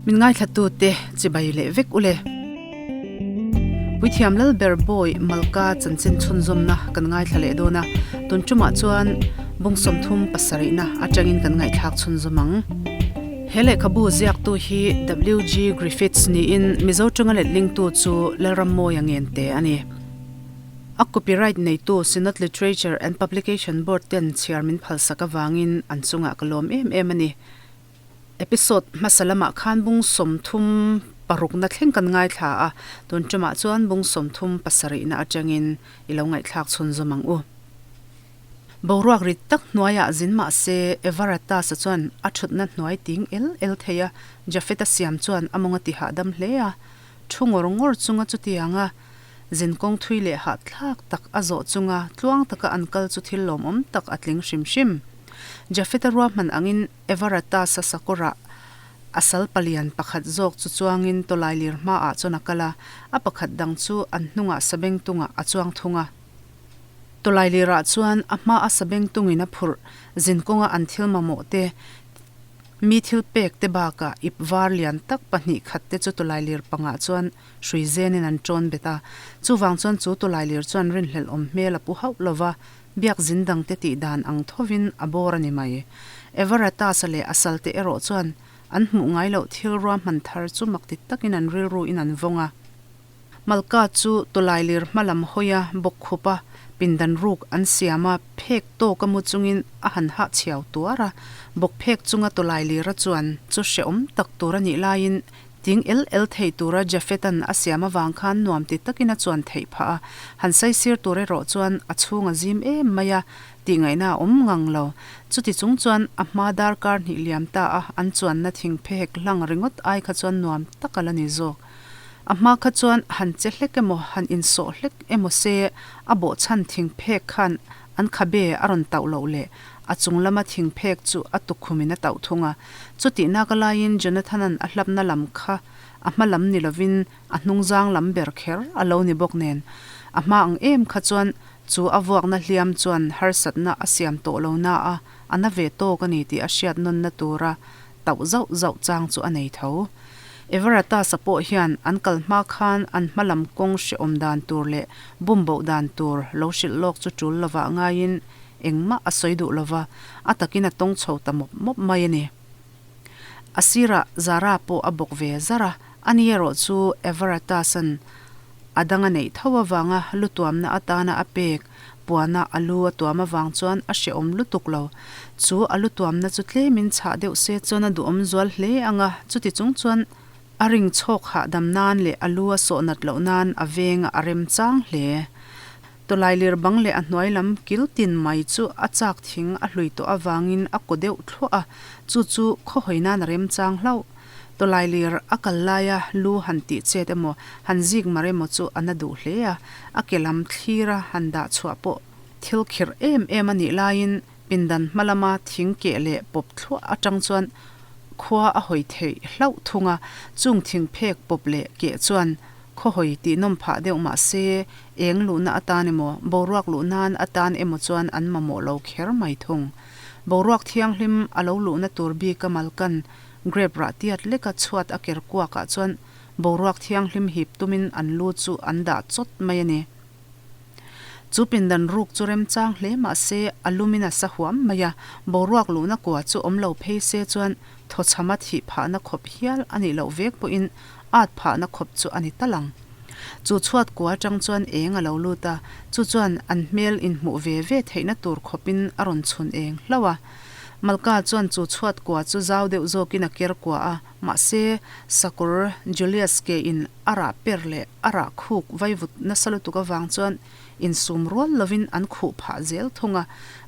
Min ngaithlatute chibai leh vek ule. Puithiam Lalber Bawi Malka chanchin chhunzawmna kan ngaithla leh dawn a, tun tumah chuan bung 37 na atangin kan ngaihthlak chhunzawm ang. He lehkhabu ziaktu hi WG Griffiths niin Mizo tanga letlingtu chu Lalrammawia Ngente a ni. A copyright neitu Synod Literature and Publication Board ten chhiar min phalsak avangin an chungah ka lawm em em a ni. Episode hmasa lamah khan bung 36 na thleng kan ngaithla a, tun tumah chuan bung 37 na atangin i lo ngaihthlak chhunzawm ang u. Boruak rit tak hnuaiah zin mah se Everatasa chuan a thutna hnuai ting el el thei a, Jafet-a siam chuan a mawng a ti hahdam hle a. Thu ngawr ngawr chunga chutianga zin kawng thui leh hahthlak tak a zawh chunga tluang taka an kal chu thil lawmawm tak a tling hrim hrim. Jafet-a ruahman angin Everatasa sakawrah a sal palian pakhat zawk chu chuangin tawlailir hmaah chuan a kal a, a pakhat dang chu an hnungah sabengtungah a chuang thung a. Tawlailirah chuan a hmaa sabengtungin a phurh zinkawnga an thil mamawh te, mi thil pek te bakah ip var lian tak pahnih khat te chu tawlailir pangah chuan hrui zenin an tawn bet a. Chuvang chuan chu tawlailir chuan rinhlelh awm hmel a pu hauh lo va, biak zin dangte tih dan ang thovin a bawr a ni mai. Everatasa leh a salte erawh chuan an hmuh ngai loh thil ruahman thar chu mak ti takin an rilru in an vawng a. Malka chu tawlailir hma lam hawi a bawk khup a, pindan ruk an siam a, phek tawk a mu chungin a han hah chhiau tuar a. Bawk phek chunga tawlailir a chuan chu hrehawm tak tur a nih laiin ting el el thei tura Jafet-a'n a siam avang khan nuam ti takin a chuan theih phah a. Han saisir tur erawh chuan a chhung a zim em mai a, tih ngaihna a awm ngang lo. Chuti chung chuan a hma darkar hnih liam ta a, an chuanna thing phehek hlang ringawt ai kha chuan nuam tak a la ni zawk. A hma kha chuan han che hlek emaw, han insawh hlek emaw se a bawhchhan thing phek khan an khabe a rawn tauh loh leh a chung lama thing phek chu a tukhumin a tauh thung a. Chutihnak a laiin Jonathan-a'n a hlapna lam kha a hma lam ni lovin a hnungzang lam ber kher a lo ni bawk nen a hma ang em kha chuan chu a vuakna hliam chuan harsatna a siam tawh lo na a, a na ve tawk a ni tih a hriat nawnna tura tauh zauh zauh chang chu a nei tho. Everatasa pawh hian an kal hma khan an hma lam kawng hrehawm dan tur leh bum boh dan tur lo hrilh lawk chu tul lovah ngaiin engmah a sawi duh lova, a takin a tawng chho ta mawp mawp mai a ni. A sirah Zara pawh a bawk ve zar a, ani erawh chu Everatasan a dang a neih tho avanga lu tuamna atana a pek Puana a lu a tuam avang chuan a hrehawm lutuk lo. Chu a lu tuamna chu tlemin chhah deuh se chuan a duhawm zual hle ang a, chuti chung chuan a ring chhawk hahdam nan leh a lu a sawh nat loh nan a veng a rem chang hle. Tawlailir bang leh a hnuai lam kil tin mai chu a chak thing a hlui tawh avangin a kaw deuh thluah a, chu chu khawhawi nan a rem chang hlauh. Tawlailir a kal laia lu han tih chet emaw, han zik mar emaw chu a na duh hle a, a ke lam thlira han dah chhuah pawh thil khirh em em a nih laiin pindan hma lama thing keh leh pawp thluah atang chuan khua a hawi theih hlauh thung a, chung thing phek pawp leh keh chuan khaw hawi tih nawm phah deuh mah se eng luhna atan emaw, boruak luh nan atan emaw chuan an mamawh lo kher mai thung. Boruak thianghlim a lo luhna tur bika malkan Grape rah tiat leka chhuat a ker kuakah chuan boruak thianghlim hip tumin an lu chu an dah chawt mai a ni. Chu pindan ruk chu remchang hle mah se a lumin a sa huam mai a, boruak luhna kua chu awm lo phei se chuan thawchhama thih phahna khawp hial a nih loh vek pawhin at phahna khawp chu a ni tal ang. Chu chhuat kua atang chuan eng a lo lut a, chu chuan an hmel inhmuh ve ve theihna tur khawpin a rawn chhun eng hlauh a. Malka chuan chu chhuat kua chu zau deuh zawkin a ker kua a, mahse, sakawr Julius ke in a rah per leh a rah khuk vaivut nasa lutuk avang chuan insum rual lovin an khuh phah zel thung a,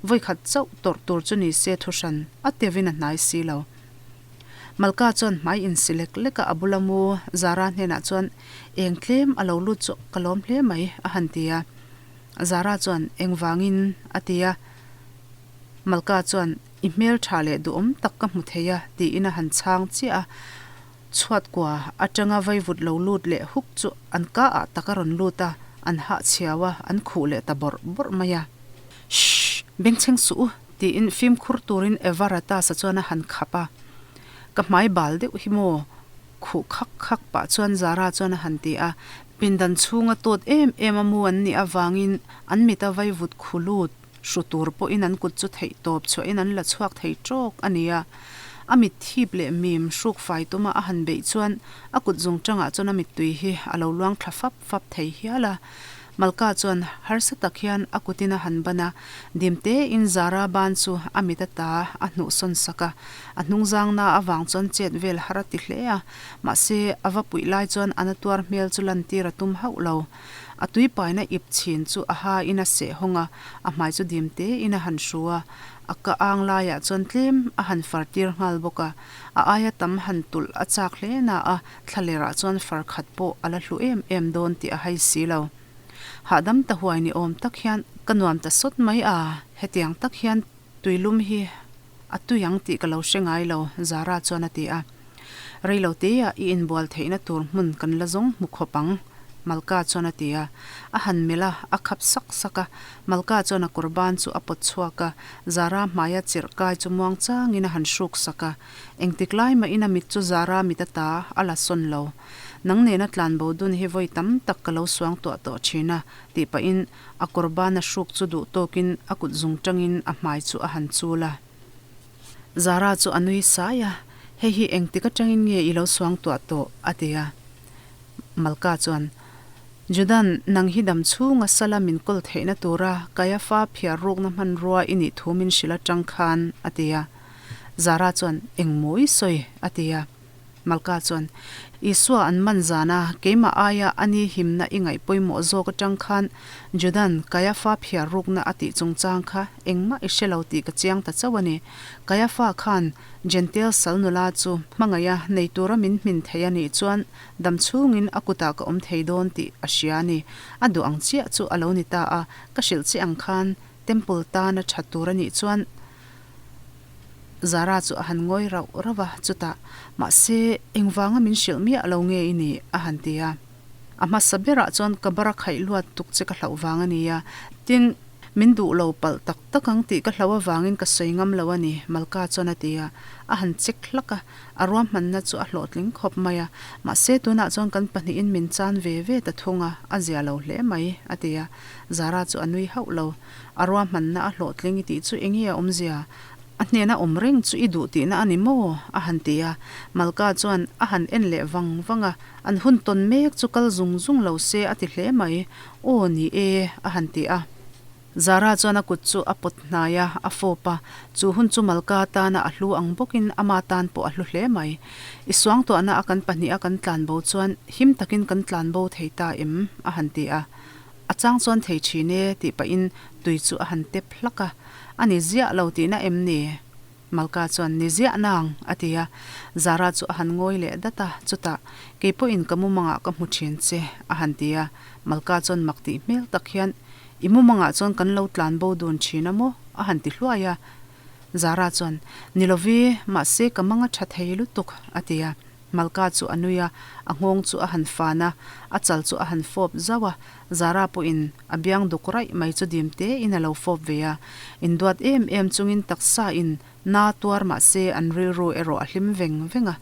vawikhat chauh tawrh tur chu ni se thuhran a tevin a hnai si lo. Malka chuan hmai insi lek lek a, a bula mu Zara hnenah chuan, Eng tlem a lo lut chu ka lawm hle mai, a han ti a. Zara chuan, Engvangin? a ti a. Malka chuan, I hmel tha leh duhawm tak ka hmu thei a, tiin a han chhang chiah a. Chhuat kua atanga vaivut lo lut leh huk chu an ka ah tak a rawn lut a, an hah chhiau a, an khuh leh ta bawrh bawrh mai a. Shh! Bengchheng suh u, tiin fimkhur turin Everata-sa chuan a han khap a. Ka hmai bal deuh hi maw? Khuh khak khak pah chuan Zara chuan a han ti a. Pindan chhunga tawt em em a mu an nih avangin an mita vaivut khu lut hru tur pawhin an kut chu theih tawp chhuahin an la chhuak thei tawk a ni a. A mit thip leh mim hruk fai tuma a han beih chuan a kut zung tangah chuan a mittui hi a lo luang thla fap fap thei hial a. Malka chuan harsa tak hian a kutin a han ban a, dim tein Zara ban chu a mit ata a hnuhsawn sak a. A hnungzangna avang chuan chet vel har a ti hle a, mahse a va puih lai chuan a na tuar hmel chu lantir a tum hauh lo. A tuipaina ip chhin chu a hain a seh hawng a, a hmai chu dim tein a han hru a, a ka ang laiah chuan tlem a han far tir nghal bawk a, a aia tam han tulh a chak hle na a, thlalerah chuan far khat pawh a la hlu em em dawn tih a hai si lo. Hahdam ta huai ni awm tak hian ka nuam ta sawt mai a, hetiang tak hian tuilum hi A tui ang tih ka lo hre ngai lo, Zara chuan a ti a. Rei lo teia i inbual theihna tur hmun kan la zawng hmu khawp ang, Malka chuan a ti a. A han melh a, a khap sak sak a. Malka chuan a kawr ban chu a pawt chhuak a, Zara hmaia chirh kai chu muang changin a han hruk sak a. Engtik lai mahin a mit chu Zara mit ata a la sawn lo. Nang nena tlanbo dun hi vawi tam tak ka lo suang tuah tawh thin a, tih pahin A kawr ban a hruk chu duh tawkin a kut zung tangin a hmai chu a han chul a. Zara chu a nui sai a, Hei hi engtik atangin nge i lo suang tuah tawh? a ti a. Malka chuan, Judan, nang hi dam chhunga sala min kawl theihna tura Kaiafa phiar rukna hmanrua i nih thu min hrilh atang khan, a ti a. Zara chuan, Engmaw i sawi? a ti a. Malka chuan, Isua an man zana keimah aia a ni himna i ngaih pawimawh zawk atang khan Judan Kaiafa phiar rukna a tih chungchang kha engmah i hre lo tih ka chiang ta chauh a ni. Kaiafa khan Jentail sal nula chu hmangaiha nei tura min hmin thei a nih chuan dam chhungin a kutah ka awm thei dawn tih a hria a ni. A duh ang chiah chu a lo ni ta a, ka hrilh che ang khan Temple tana tha tur a nih chuan Zara chu a han ngawi rauh rauh a, chutah, Mahse, engvanga min hrilh miah lo nge i nih? a han ti a. A hmasa berah chuan ka bar a khaih luat tuk che ka hlauh vang a ni a, tin, min duh lo palh tak tak ang tih ka hlauh avangin ka sawi ngam lo a ni, Malka chuan a ti a. A han check hlak a, a ruahmanna chu a hlawhtling khawp mai a, mahse, tunah chuan kan pahnihin min chan ve ve ta thung a, a zia lo hle mai, a ti a. Zara chu a nui hauh lo. A ruahmanna a hlawhtling i tih chu enge a awmzia? A hnena awm reng chu i duh tihna a ni maw? a han ti a. Malka chuan a han en leh vang vang a, an hun tawn mek chu kal zung zung lo se a ti hle mai. Aw ni e, a han ti a. Zara chuan a kut chu a pawt hnai a, a fawp a. Chu hun chu Malka tana a hlu ang bawkin ama tan pawh a hlu hle mai. I suangtuahna a kan pahniha kan tlanbo chuan him takin kan tlanbo thei ta em? a han ti a. A chang chuan thei thin e tih pahin tui chu a han tep hlak a, A ni ziah lo tihna em ni? Malka chuan, Ni ziah nang, a ti a. Zara chu a han ngawi leh dat a, chutah, Kei pawhin ka mumangah ka hmu thin che, a han ti a. Malka chuan mak tih hmel tak hian, I mumangah chuan kan lo tlan bo dun thin a maw? a han ti hluai a. Zara chuan, Ni lovi, mahse ka mang a tha thei lutuk, a ti a. Malka chu a nui a, a nghawng chu a han fan a, a chal chu a han fawp zauh a, Zara pawhin a biang duk raih mai chu dim tein a lo fawp ve a. Induat em em chungin taksa in na tuar mah se an rilru erawh a hlim veng veng a,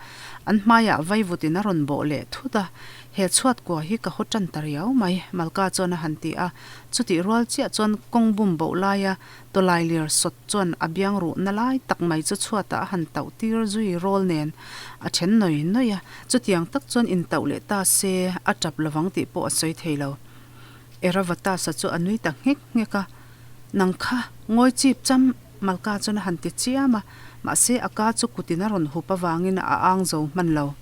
an hmaiah vaivutin a rawn bawh leh thut a, He chhuat kua hi ka haw tan ta riau mai, Malka chuan a han ti a, chutih rual chiah chuan kawng bum boh laia Tawlai lir sawt chuan a biang ruhna lai tak mai chu chhuatah a han tauh tir zui rawl nen a then nawi nawi a, chutiang tak chuan intauh leh ta se a tap lovang tih pawh a sawi thei lo. Eravatas-a chu a nui ta nghek nghek a, Nang kha ngawi chip cham Malka chuan a han ti chiam a, mahse a ka chu kutin a rawn hup avangin a ang zo hman lo.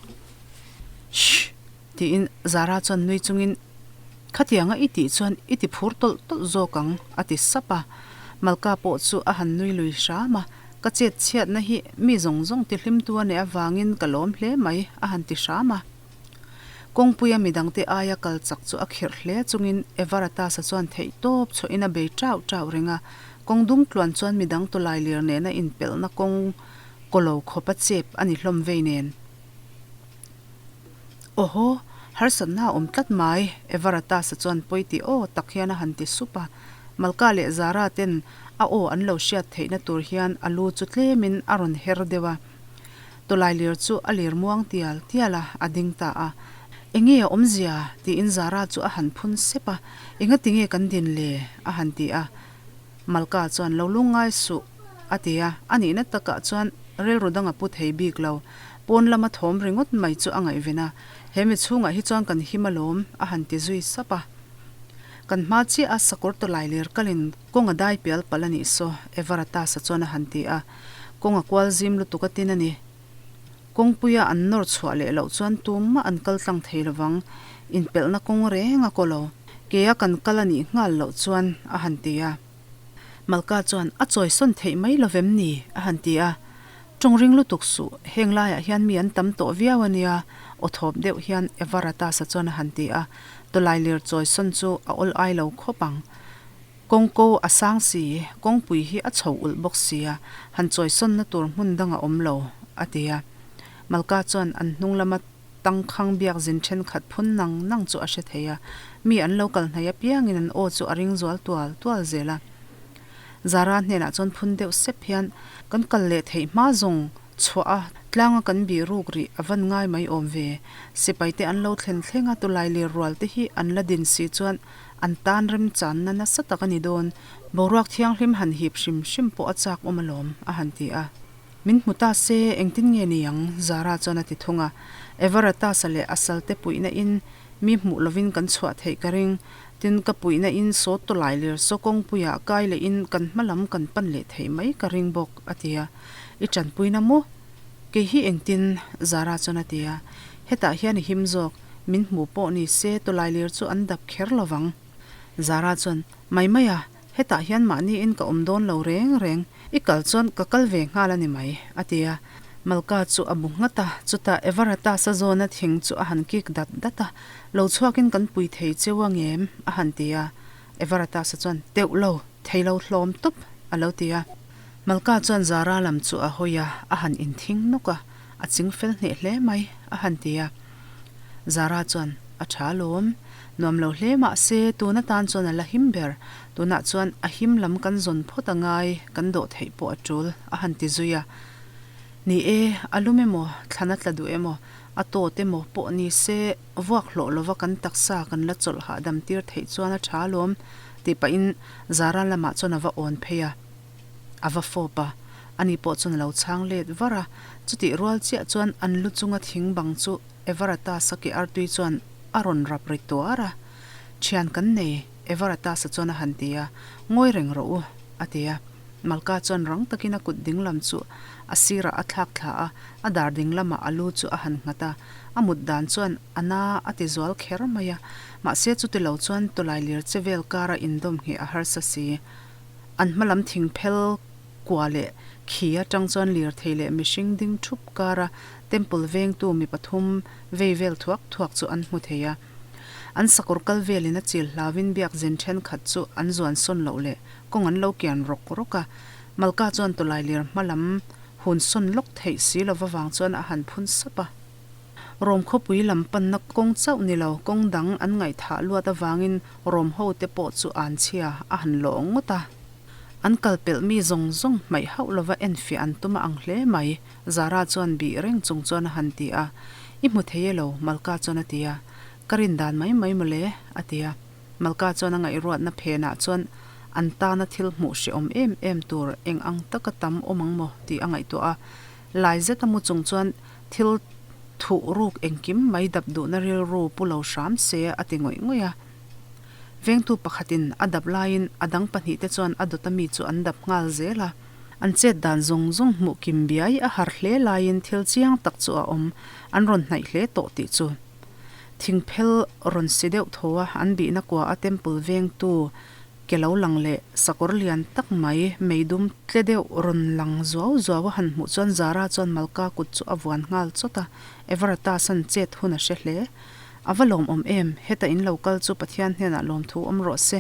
Shh! Tiin Zara chuan nui chungin, Khatianga i tih chuan i ti phur tawlh tawlh zawk ang, a ti sap a. Malka pawh chu a han nui lui hram a, Ka chet chhiatna hi mi zawng zawng ti hlimtu a neih avangin ka lawm hle mai, a han ti hram a. Kawngpuia midangte aia kal chak chu a khirh hle chungin Everatasa chuan theih tawp chhuahin a bei ṭauh ṭauh reng a. Kawng dung tluan chuan midang tawlai lir nena inpelhna kawng kawlo khawpa chep a ni hlawm vei nen. Awhaw, harsatna a awm tlat mai, Everatasa chuan pawi tih aw tak hian a han ti sup a. Malka leh Zara ten a aw an lo hriat theihna tur hian a lu chu tlemin a rawn her deuh a. Tawlailir chu a lir muang tial tial a, a ding ta a. Enge a awmzia? tiin Zara chu a han phun sep a. Engati nge kan din le? a han ti a. Malka chuan, Lo lungngai suh, a ti a. A nihna takah chuan rilru dang a pu thei bik lo. Pawn lama thawm ringawt mai chu a ngaihven a. He mi chhungah hi chuan kan him alawm, a han ti zui sap a. Kan hma chiah a sakawr tawlailir kalin kawng a dai pial palh a nih saw, Everatasa chuan a han ti a. Kawng a kual zim lutuk a tin a ni. Kawngpuia an nawr chhuah leh loh chuan tumah an kal tlang thei lovang, inpelhna kawng reng a kaw lo. Kea kan kal a nih nghal loh chuan a han ti a. Malka chuan, A chawisawn theih mai lovem ni? a han ti a. Tawng ring lutuk suh, heng laiah hian mi an tam tawh viau a nia, aw thawp deuh hian Everatasa chuan a han ti a. Tawlailir chawisawn chu a awl ai lo khawp ang. Kawngko a sang si, kawngpui hi a chho ulh bawk sia, han chawisawnna tur hmun dang a awm lo, a ti a. Malka chuan an hnung lama tangkhang biak zin thenkhat phun nang nang chu a hre thei a, mi an lo kal hnaih apiangin an aw chu a ring zual tual tual zel a. Zara hnenah chuan phun deuh sep hian, Kan kal leh theih hma zawng chhuah a, tlanga kan bih ruk rih a van ngai mai awm ve. Sipaite an lo thlen thleng a, tawlai lir rual te hi an la din si chuan An tan remchanna nasa tak a ni dawn. Boruak thianghlim han hip hrim hrim pawh a chak awm alawm, a han ti a. Min hmu ta se, engtin nge ni ang? Zara chuan a ti thung a. Everatasa leh a salte puihna in mi hmuh lovin kan chhuah theih ka ring. Tin, ka puihna in saw tawlai lir saw kawngpuiah kai leh in kan hma lam kan pan leh theih mai ka ring bawk, a ti a. I tanpuina maw? Kei hi engtin? Zara chuan a ti a. Hetah hian i him zawk. Min hmuh pawh ni se tawlailir chu an dap kher lo vang. Zara chuan, Mai mai a, hetah hian mahniin ka awm dawn lo reng reng, i kal chuan ka kal ve nghal a ni mai, a ti a. Malka chu a bu nghat a, chutah Everata sazawna thing chu a han kik dat dat a, Lo chhuakin kan pui thei cheu a ngem? a han ti a. Everata sa chuan, Teuh lo, thei lo hlawm tawp, a lo ti a. Malka chuan Zara lam chu a hawi a, a han inthing nawk a. A ching fel hneh hle mai, a han ti a. Zara chuan, A tha lawm. Nuam lo hle mah se, tun atan chuan a la him ber. Tunah chuan a him lam kan zawn phawt a ngai, kan dawh theih pawh a tul, a han ti zui a. Ni e, a lum emaw, thlan a tla duh emaw, a tawt emaw pawh ni se, vuak hlawh lova kan taksa kan la chawlh hahdam tir theih chuan a tha lawm, tih pahin Zara lamah chuan a va awn phei a. A va fawp a, ani pawh chuan a lo chhang let var a. Chutih rual chiah chuan an lu chunga thing bang chu Everatasa ke artui chuan a rawn rap ri tuar a. Thian kan nei, Everatasa chuan a han ti a, Ngawi reng rawh u, a ti a. Malka chuan rang takin a kut dinglam chu a sirah a thlak thla a, a dar dinglamah a lu chu a han nghat a. A mut dan chuan a na a ti zual kher mai a, mahse chuti lo chuan tawlai lir che vel kara indawm ngheh a harsa si. An hma lam thing phel kua leh khi atang chuan lirthei leh mihring ding thup kara temple vengtu mi pathum vei vel thuak thuak chu an hmu thei a. An sakawr kal velin a chil hlauin biak zin thenkhat chu an zuan sawn loh leh kawng an lo kian rawk rawk a. Malka chuan tawlai lir hma lam hun sawn lawk theih si lova vang chuan a han phun sap a. Rom khawpui lam panna kawng chauh ni lo, kawng dang an ngaihthah luat avangin Rom hote pawh chu an chhia a han lawh ngawt a. An kal pelh mi zawng zawng hmaih hauh lova enfiah an tum a ang hle mai, Zara chuan bih reng chung chuan a han ti a. I hmu thei e lo, Malka chuan a ti a. Ka rin dan mai mai mawle, a ti a. Malka chuan a ngaihruatna phenah chuan an tana thil hmuh hrehawm em em tur eng ang taka tam awm ang maw tih a ngaihtuah a. Lai zeta mu chung chuan Thil thuh ruk engkim mai dap duhna rilru pu lo hram se a ti ngawih ngawih a. Vengtu pakhatin a dap laiin a dang pahnihte chuan a dawta mi chu an dap nghal zel a. An chet dan zawng zawng hmuh kim biai a har hle laiin thil chiang tak chu a awm, an rawn hnaih hle tawh tih chu. Thingphel rawn si deuh tho a, an bihna kua a temple vengtu Ke lo lang leh sakawr lian tak mai meidum tle deuh rawn lang zuau zuau a han hmuh chuan Zara chuan Malka kut chu a vuan nghal chawt a, Everata san chet hun a hre hle. A va lawmawm em, heta in lo kal chu Pathian hnenah lawmthu awm rawh se,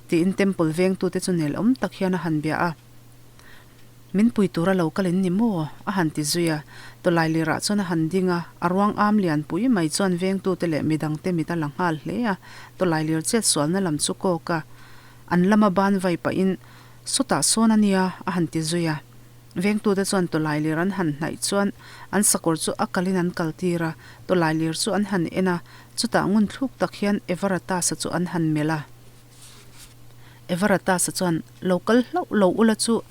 tiin Temple vengtute chu nel awm tak hian a han bia a. Min pui tura lo kal in ni maw? a han ti zui a. Tawlailirah chuan a han ding a, a ruang am lian pui mai chuan vengtute leh midangte mit a la nghal hle a. Tawlailir chet sualna lam chu kawk a, an lama ban vai pahin, Sawtah sawn a nia, a han ti zui a. Vengtute chuan tawlailir an han hnaih chuan an sakawr chu a kalin an kaltir a, tawlailir chu an han en a, chutah ngun thluk tak hian Everatasa chu an han melh a. Everatasa chuan, Lo kal hlauh lo ula chu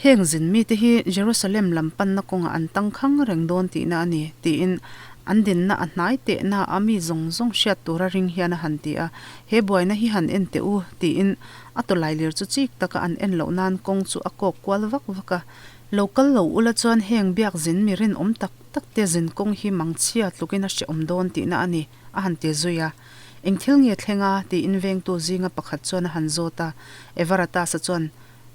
heng zin mite hi Jerusalem lam panna kawngah an tangkhang reng dawn tihna a ni, tiin an dinna a hnai tehna a mi zawng zawng hriat tura ring hian a han ti a. He buaina hi han en teh u, tiin A tawlailir chu chik taka an en loh nan kawng chu a kawk kual vak vak a. Lo kal lo ula chuan heng biak zin mi rinawm tak tak te zin kawng hi mangchhia tlukin a hrehawm dawn tihna a ni, a han ti zui a. Eng thil nge thleng a? tiin vengtu zinga pakhat chuan a han zawt a. Everatasa chuan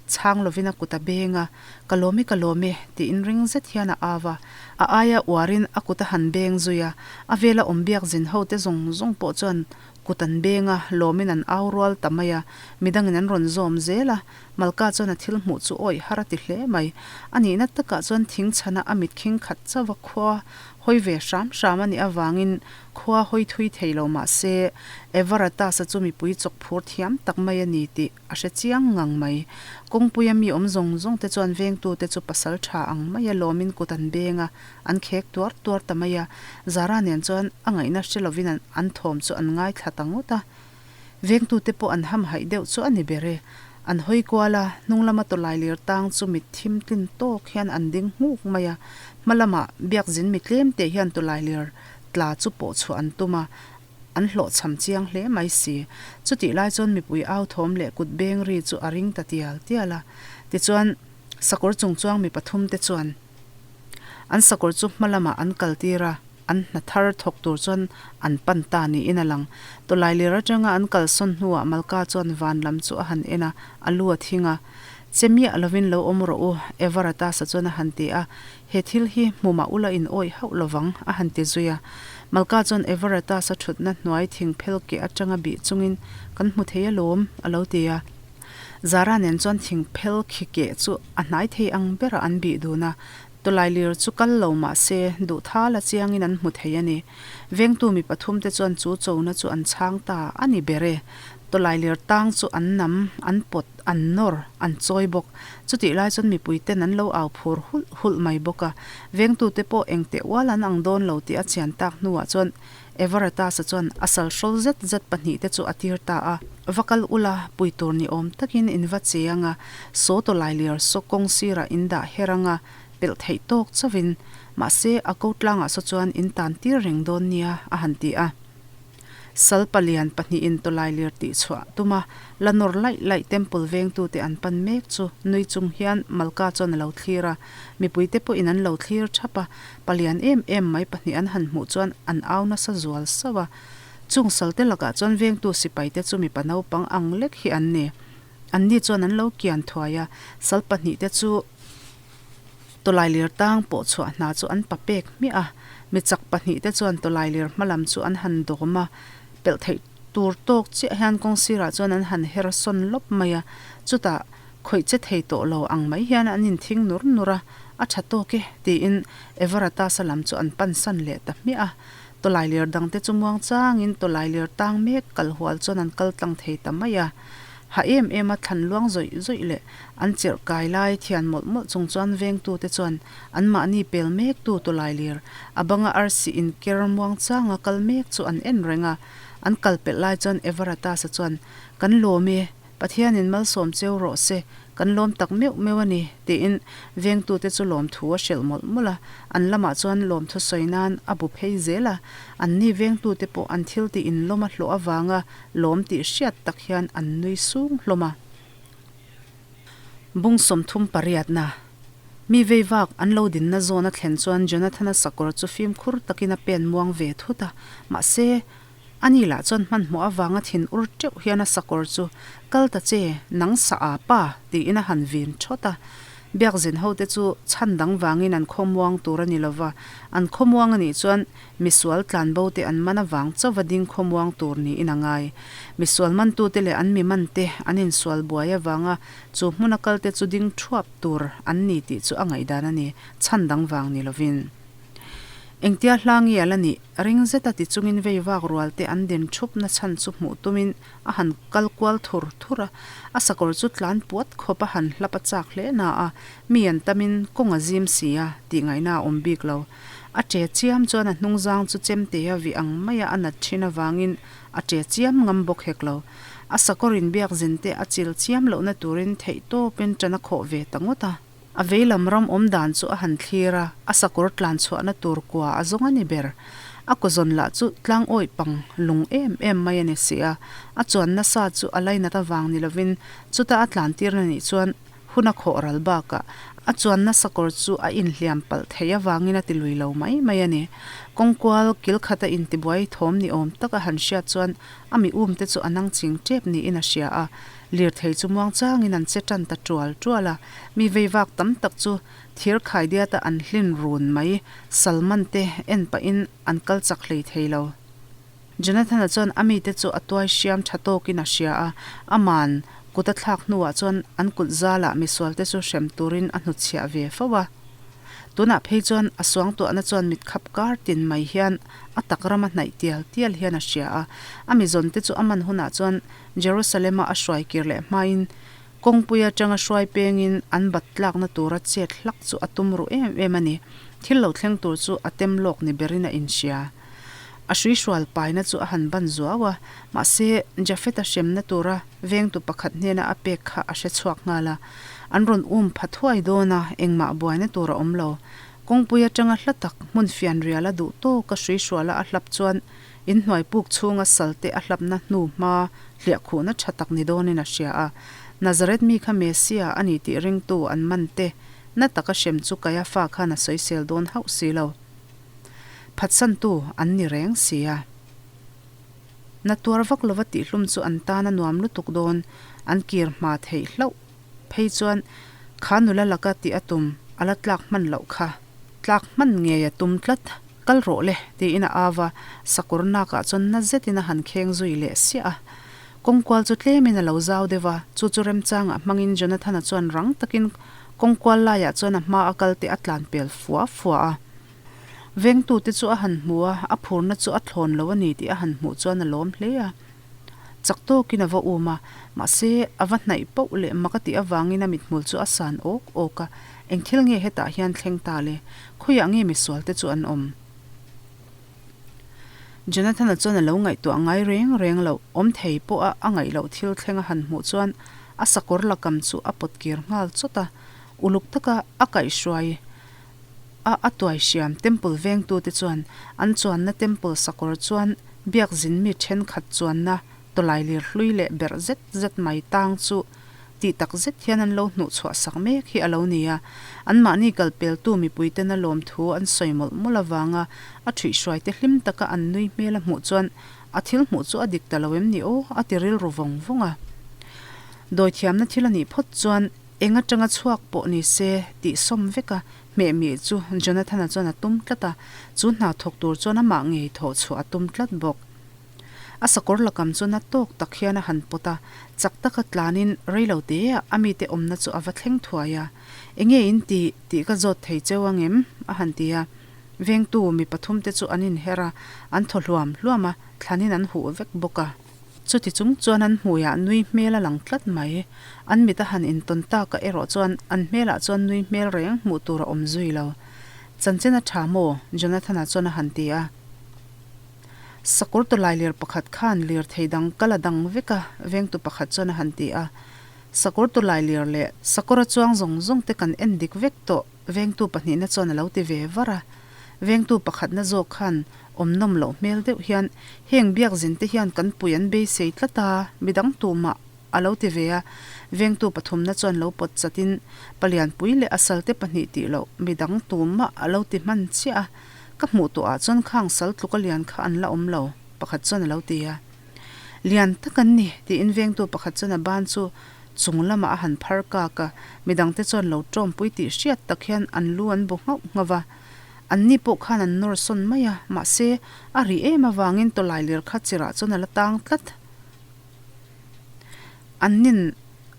chhang lovin a kut a beng a, Ka lawm e, ka lawm e, tiin ring zet hian a au a. A aia uarin a kut a han beng zui a. A vela awm biak zin ho te zawng zawng pawh chuan Kut an beng a, lawmin an au rual ta mai a, midangin an rawn zawm zel a, Malka chuan a thil hmuh chu awih har a ti hle mai. A nihna takah chuan thing chhana a mit khing khat chauh a khua hawi ve hram hram a nih avangin khua hawi thui thei lo mah se Everatasa chu mipui chawk phur thiam tak mai a ni tih a hre chiang ngang mai. Kawngpuia mi awm zawng zawng te chuan vengtute chu pasal tha ang maia lawmin kut an beng a, An khek tuar tuar ta mai a, Zara nen chuan a ngaihna hre lovin an thawm chu an ngaithla ta ngawt a. Vengtute pawh an hamhaih deuh chu a ni ber e. An hawi kual a, hnung lama tawlailir tang chu mit thim tlin tawk hian an ding nghuk mai a. Hma lamah biakzin mi tlem teh hian tawlailir tla chu pawh chhuah an tum a, an hlawhchham chiang hle mai si. Chutih lai chuan mipui au thawm leh kut beng ri chu a ring ta tial tial a. Tichuan, sakawr chungchuang mi pathumte chuan. An sakawr chu hma lamah an kal tir a, an hna thar thawk tur chuan an pan ta niin a lang. Tawlailir atanga an kalsawn hnuah Malka chuan van lam chu a han en a, a lu a thing a. Che miah lovin lo awm rawh u, Everatasa chuan a han ti a. He thil hi hmu mah ula in awih hauh lovang, a han ti zui a. Malka chuan Everatasa thutna hnuai thing phel keh atanga bih chungin, Kan hmu thei alawm, a lo ti a. Zara nen chuan thing phel khi keh chu a hnai thei ang berah an bih dun a, tawlailir chu kal lo mah se duh tha la chiangin an hmu thei a ni. Vengtu mi pathumte chuan chu chona chu an chhang ta a ni ber e. Tawlailir tang chu an nam, an pawt, an nawr, an chawi bawk. Chutih lai chuan mipuiten an lo au phur hulh hulh mai bawk a. Vengtute pawh engteh ual an ang dawn lo tih a chian tak hnuah chuan Everatasa chuan a sal hrawl zet zet pahnihte chu a tir ta a. Va kal ula, pui tur ni awm takin in va che ang a, saw tawlailir saw kawng sirah in dah her ang a, pelh theih tawk chauhin. Mahse, a ko tlangah saw chuan in tan tir reng dawn nia, a han ti a. Sal palian pahnihin tawlailir tih chhuah tum a, la nawr laih laih temple vengtute an pan mek chu nui chung hian Malka chuan a lo thlir a. Mipuite pawhin an lo thlir thap a, Palian em em mai pahnih an han hmuh chuan an au nasa zual sauh a. Chung salte lakah chuan vengtu sipaite chu mipa naupang ang lek hi an ni. Anni chuan an lo kian thuai a, sal pahnihte chu tawlailir tang pawh chhuah hna chu an pa pek hmiah a. Mi chak pahnihte chuan tawlailir hma lam chu an han dawm a, pelh theih tur tawk chiah hian kawng sirah chuan an han her sawn lawp mai a. Chutah Khawih che thei tawh lo ang mai hian an inthing nur nur a, a tha tawk e, tiin Everatasa lam chu an pansan leh ta hmiah a. Tawlailir dangte chu muang changin tawlailir tang mek kal hual chuan an kal tlang thei ta mai a. Ha em em a thlan luang zawih zawih leh an chirh kai lai thian mawlh mawlh chung chuan vengtute chuan anmahni pel mektu tawlailir a banga arsi inker muang changa kal mek chu an en reng a. An kal pelh lai chuan Everatasa chuan, Kan lawm e, Pathianin malsawm cheu rawh se, kan lawm tak meuh meuh a ni, tiin vengtute chu lawmthu a hrilh mawlh mawlh a. An lamah chuan lawmthu sawi nan a bu phei zel a, anni vengtute pawh an thil tih inlawm a hlawh avanga lawm tih hriat tak hian an nui sung hlawm a. Bung 30 pariatna, Mi vei vak an lo dinna zawn a thlen chuan Jonathana sakawr chu fimkhur takin a pen muang ve thut a, mahse, Ani lah chuan hmanhmawh avanga thin ur teuh hian a sakawr chu, Kal ta che, nang sa a pa, tiin a han vin thawt a. Biakzin hote chu chhan dang vangin an khawmuang tur a ni lo va, an khawmuang a nih chuan misual tlanbo te an man avang chauva ding khawmuang tur niin a ngai. Misual mantute leh an mi mante an insual buai avanga chu hmuna kalte chu ding thuap tur an ni tih chu a ngaihdan a ni, chhan dang vang ni lovin. Engtia hla nge a la nih? Ring zeta ti chungin vei vak rual te an din thup na chhan chu hmuh tumin a han kal kual thur thur a, a sakawr chu tlan puat khawp a han hlap a chak hle na a, mi an tamin kawng a zim si a tih ngaihna a awm bik lo. A che chiam chuan a hnungzang chu chemte a vih ang maia a nat thin avangin a che chiam ngam bawk hek lo. A sakawr inbiak zin te a chil chiam lohna turin theihtawpin ṭan a khawh ve ta ngawt a. A veilam ram awm dan chu a han thlir a, a sakawr tlan chhuahna tur kua a zawng a ni ber. A kawzawn lah chu tlang awih pang lung em em mai a ni si a, a chuan nasa chu a lainat avang ni lovin chuta a tlan tirna nih chuan hun a khawh ral bakah a chuanna sakawr chu a inhliam palh theih avangin a ti lui lo mai mai a ni. Kawngkual kil khata intibuai thawm ni awm tak a han hriat chuan a mi um te chu a nang ching tep niin a hria a, lirthei chu muangchangin an che tan ta tual tual a. Mi veivak tam tak chu thir khaidiata an hlin run mai, Salman te en pahin an kal chak hlei thei lo. Jonathan-a chuan a mite chu a tuai hriam tha tawkin a hria a, aman kut a thlak hnuah chuan an kut zalah misualte chu hrem turin a hnutchhiah ve fo a. Tunah phei chuan a suangtuahna chuan mitkhap kar tin mai hian a tak rama hnaih tial tial hian a hria a, a mizawnte chu a man hunah chuan Jerusalem-a a hruai kir leh hmain Kawngpui atanga hruai pengin an bat tlakna tura chet hlak chu a tum ruh em em a ni. Thil lo thleng tur chu a tem lawk ni berin a inhria. A hruihrual paina chu a han ban zuau a, mahse Jafet-a hremna tura vengtu pakhat hnena a pek kha a hre chhuak nghal a. An rawn um pha thuai dawn a, engmah buaina tur a awm lo. Kawngpui atanga hla tak hmun fianriala duh tawka hruihruala a hlap chuan Inhnuai puk chhunga salte a hlapna hnu hma hliahkhuhna tha tak ni dawnin a hria a. Nazareth mi kha Messiah a ni tih ringtu an man te na taka hrem chu Kaiafa khan a sawisel dawn hauh si lo. Phatsantu an ni reng si a. Na tuar vak lova tihhlum chu an tan a nuam lutuk dawn, an kir hma theih hlauh. Phei chuan kha nula laka tih a tum a la tlak hman loh kha. Tlak hman ngei a tum tlat. Kal rawh le, tiin a au a, sakawr nakah chuan na zetin a han kheng zui leh siah a. Kawngkual chu tlemin a lo zau deuh a, chu chu remchangah hmangin Jonathana chuan rang takin kawngkual laiah chuan a hma a kal te a tlan pel fua fua a. Vengtute chu a han hmu a, a phurna chu a thlawn lo a ni tih a han hmuh chuan a lawm hle a. Chak tawkin a va um a, mahse a va hnaih pauh leh mak a tih avangin a mithmul chu a san awk awk a, Eng thil nge hetah hian thleng ta le? Khawiah nge misual te chu an awm? Jonathan-a chuan a lo ngaihtuah ngai reng reng loh, awm thei pawha a ngaih loh thil thleng a han hmuh chuan a sakawr lakam chu a pawt kir nghal chawt a, uluk taka a kaihhruai a a tuai hriam temple vengtute chuan an chuanna temple sakawr chuan biakzin mi thenkhat chuanna tawlailir hlui leh berh zet zet mai tang chu tih tak zet hian an lo hnuh chhuah sak mek hi a lo ni a, anmahni kalpeltu mipuitena lawmthu an sawi mawlh mawlh avanga a thuihhruaite hlim taka an nui hmel a hmuh chuan a thil hmuh chu a dik ta lo em ni aw a ti rilru vawng vawng a. Dawithiamna thil a nih phawt chuan Eng atanga chhuak pawh ni se tih sawm vek a, hmehmih chu Jonathan-a chuan a tum tlat a, chu hna thawk tur chuan amah ngei thawh chhuah a tum tlat bawk. A sakawr lakam chu na tawk tak hian a han pawt a, chak taka tlanin rei lo teah a mite awmna chu a va thleng thuai a. Enge in tih tih ka zawt thei cheu angem? a han ti a. Vengtu mi pathumte chu an inher a, an thaw hluam hluam a, thlanin an huh vek bawk a. Chuti chung chuan an hmuiah nui hmel a lang tlat mai. An mit a han intawn taka erawh chuan an hmelah chuan nui hmel reng hmuh tur a awm zui lo. Chanchin a tha maw? Jonathan-a chuan a han ti a. Sakawr tawlai lir pakhat khan lirthei dang kal a dang vek a, vengtu pakhat chuan a han ti a. Sakawr tawlai lir leh sakawr a chuang zawng zawng te kan en dik vek tawh. Vengtu pahnihna chuan a lo ti ve var a. Vengtu pakhatna zawk khan awm nawm loh hmel deuh hian, Heng biakzin te hian kan pui an beisei tlat a, midang tumah a lo ti ve a. Vengtu pathumna chuan lo pawt chatin, Palianpui leh a salte pahnih tih loh midang tumah a lo ti hman chiah a. Ka hmuh tawhah chuan khang sal tluka lian kha an la awm lo, pakhat chuan a lo ti a. Lian tak an ni, tiin vengtu pakhat chuan a ban chu chung lamah a han phar kak a, midangte chuan lo tawmpui tih hriat tak hian an lu an bu nghauh nghauh va. Anni pawh khan an nawr sawn mai a, mahse, a ri em avangin tawlai lir kha chirah chuan a la tang tlat. Annin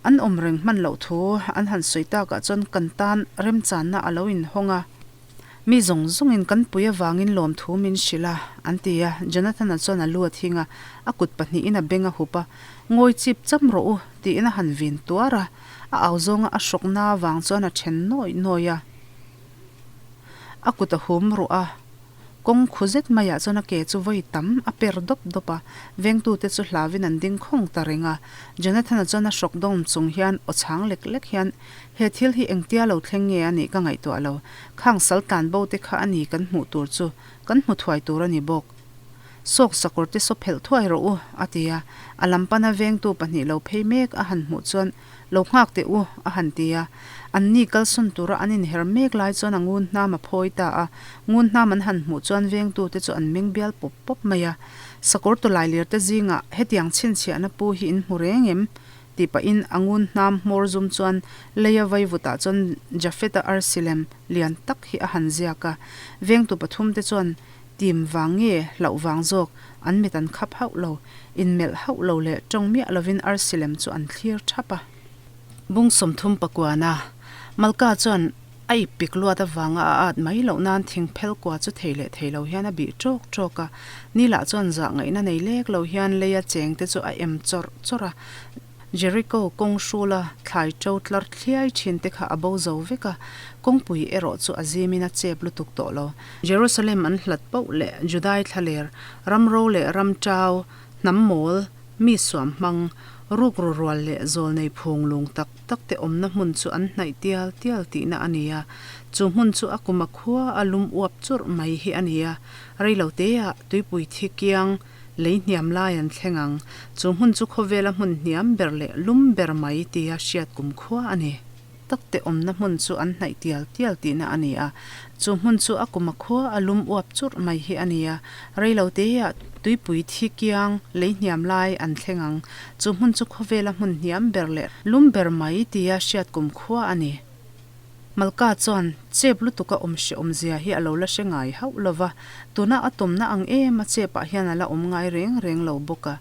an awm reng hman loh thu an han sawi takah chuan kan tan remchanna a lo inhawng a. Mi zawng zawngin kan pui avangin lawmthu min hrilh a, an ti a. Jonathan-a chuan a lu a thing a, a kut pahnihin a beng a hup a, Ngawi chip cham rawh u, tiin a han vin tuar a. A au zawnga a hrawkna avang chuan a then nawi nawi a. A kut a hum ruh a, kawng khu zet maiah chuan a ke chu vawi tam a per dawp dawp a, vengtute chu hlauin an ding khawng ta reng a. Jonathan-a chuan a hrawk dawm chung hian aw chhang lek lek hian, He thil hi engtia lo thleng nge a nih ka ngaihtuah lo. Khang sal tlan bo te kha a ni kan hmuh tur chu kan hmu thuai tur a ni bawk. Sawk sakawr te saw phelh thuai rawh u, a ti a. A lam pana vengtu pahnih lo phei mek a han hmuh chuan, Lo nghak teh u, a han ti a. An ni kalsawn tura an inher mek lai chuan a ngun hnam a phawi ta a. Ngun hnam an han hmuh chuan vengtute chu an meng bial pawp pawp mai a. Sakawr tawlailir te zingah hetiang chhinchhiahna pu hi in hmu reng em? Tih pahin a ngun hnam hmawr zum chuan leia vaivutah chuan Jafeta arsi lem lian tak hi a han ziak a. Vengtu pathumte chuan tim vang nge hlauh vang zawk an mit an khap hauh lo, inmelh hauh lo leh tawng miah lovin arsi lem chu an thlir thap a. Bung 30 pakuana Malka chuan a ip pik luat avanga a at mai loh nan thing phel kua chu thei leh thei lo hian a bih tawk tawk a, ni lah chuan zah ngaihna nei lek lo hian leia cheng te chu a em chawrh chawrh a. Jericho kawng hrula thlai to tlar thliai thin te kha a bo zo vek a, kawngpui erawh chu a zimin a chep lutuk tawh lo. Jerusalem an hlat poh leh Judai thlaler, ram ro leh ram tau, hnam mawl, mi suam hmang, rukru rual leh zawlnei phung lung tak tak te awmna hmun chu an hnaih tial tial tihna a ni a. Chu hmun chu a kum a khua a lum uap churh mai hi a ni a, reiloteah tuipui thi kiang, Lei hniam lai an thleng ang. Chu hmun chu khawvela hmun hniam ber leh lum ber mai tia hriat kum khua a ni. Takte awmna hmun chu an hnaih tial tial tihna a ni a. Chu hmun chu a kum a khua a lum uap churh mai hi a ni a. Reilo teah tuipui thi kiang lei hniam lai an thleng ang. Chu hmun chu khawvela hmun hniam ber leh lum ber mai tia hriat kum khua a ni. Malka chuan chep lutuk a awm hre awmzia hi a lo la hre ngai hauh lo va, tuna a tawmna ang em a chepah hian a la awm ngai reng reng lo bawk a.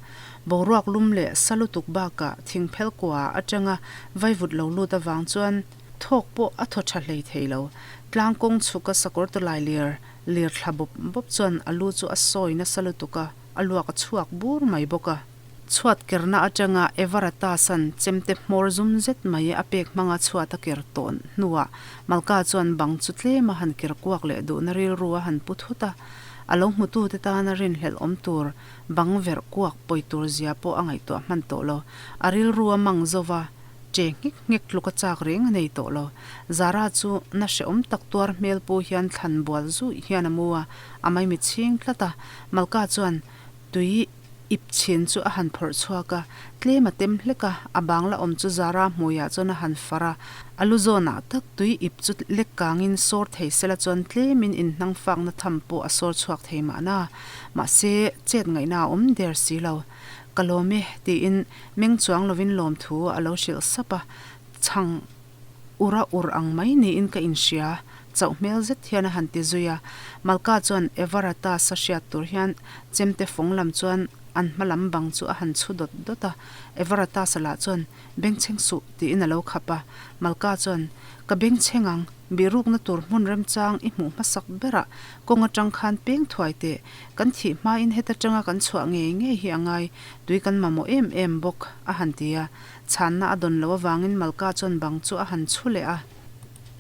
Boruak lum leh sa lutuk bakah thingphel kua atanga vaivut lo lut avang chuan thawk pawh a thaw tha hlei thei lo. Tlang kawng chhuka sakawr tawlai lir lir thla bawp bawp chuan a lu chu a sawi nasa lutuk a, a luak a chhuak bur mai bawk a. Chhuat kerna atanga Everata san chemte hmawr zum zet mai a pek hmanga chhuat a ker tawn hnuah Malka chuan bang chu tlem a han ker kuak leh duhna rilru a han pu thut a. A lo hmutute tana rinhlelh awm tur bang verh kuak pawi tur zia pawh a ngaihtuah hman tawh lo. A rilru a mang zo va, che nghek nghek tluk a chak reng a nei tawh lo. Zara chu na hrehawm tak tuar hmel pu hian thlan bual zuih hian a mu a, a maimichhing tlat a. Malka chuan tui Ip chhin chu a han phawrh chhuak a, tlem a tem hlek a, a bang la awm chu Zara hmuiah chuan a han far a, a lu zawnah tak tui ip chu lek kangin sawr thei sela chuan tlemin inhnang fakna tham pawh a sawr chhuak thei mahna, mahse chet ngaihna a awm der si lo. Ka lawm e, tiin meng chuang lovin lawmthu a lo hrilh sap a, chhang Ur a ur ang mai niin ka inhria, chauh hmel zet hian a han ti zui a. Malka chuan Everata sa hriat tur hian chemte fawng lam chuan an hma lam bang chu a han chhu dawt dawt a. Everata sa lah chuan, Bengchheng suh, tiin a lo khap a. Malka chuan, Ka bengchheng ang, bihrukna tur hmun remchang i hmuh hmasak berah kawng atang khan peng thuai teh. Kan thih hmain heta tanga kan chhuah ngei ngei hi a ngai, tui kan mamawh em em bawk, a han ti a. Chhanna a dawn loh avangin Malka chuan bang chu a han chhu leh a.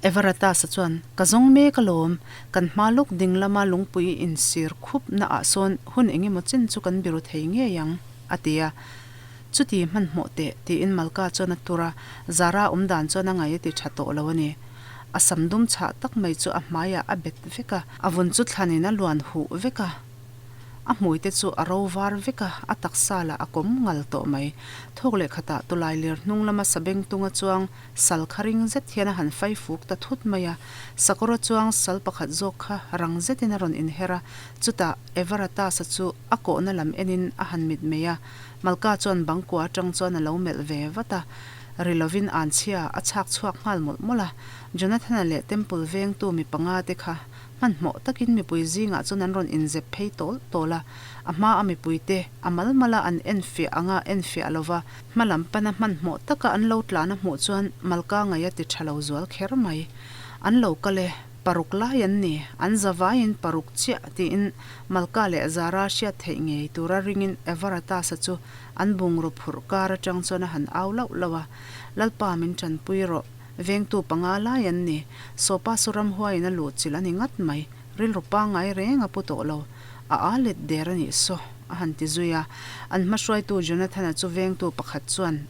Everatasa chuan, Ka zawng mek alawm, kan hma lawk ding lama lungpui insir khup naah sawn hun eng emaw chen chu kan biru thei ngei ang, a ti a. Chuti hmanhmawh teh, tiin Malka chuan a tur a, Zara awm dan chuan a ngaih a ti tha tawh lo a ni. A sam dum chhah tak mai chu a hmaiah a bet vek a, a vun chu thlanin a luan huh vek a. A hmui te chu a ro var vek a, a taksa lah a kawm ngal tawh mai. Thawk leh khatah tawlai lir hnung lama sabeng tunga chuang sal kha ring zet hian a han fai fuk ta thut mai a. Sakawra chuang sal pakhat zawk kha rang zetin a rawn inher a, chutah Everatasa chu a kawhna lam enin a han mitmei a. Malka chuan bangkua atang chuan a lo melh ve vat a, ri lovin anchhia a chhak chhuak nghal mawlh mawlh a. Jonathana leh Temple vengtu mi panga te kha Hmanhmawh takin mipui zingah chuan an rawn inzep phei tawl tawl a, a hma a mipuite a mal mala an enfiah anga enfiah lova hma lam pana hmanhmawh taka an lo tlan a hmuh chuan Malka ngaih a ti tha lo zual kher mai. An lo kal e. Paruk lai an ni, an zavaiin paruk chiah tiin Malka leh Zara hriat theih ngei tura ringin Everatasa chu an bungraw phurh kar atang chuan a han au lauh lauh a, Lalpa min tanpui rawh, vengtu panga lai an ni, Sawpa saw ramhuaiin a luh chilh a ni ngat mai, rilru pangngai reng a pu tawh lo, a aa let der a nih saw, a han ti zui a. An hmahruaitu Jonathana chu vengtu pakhat chuan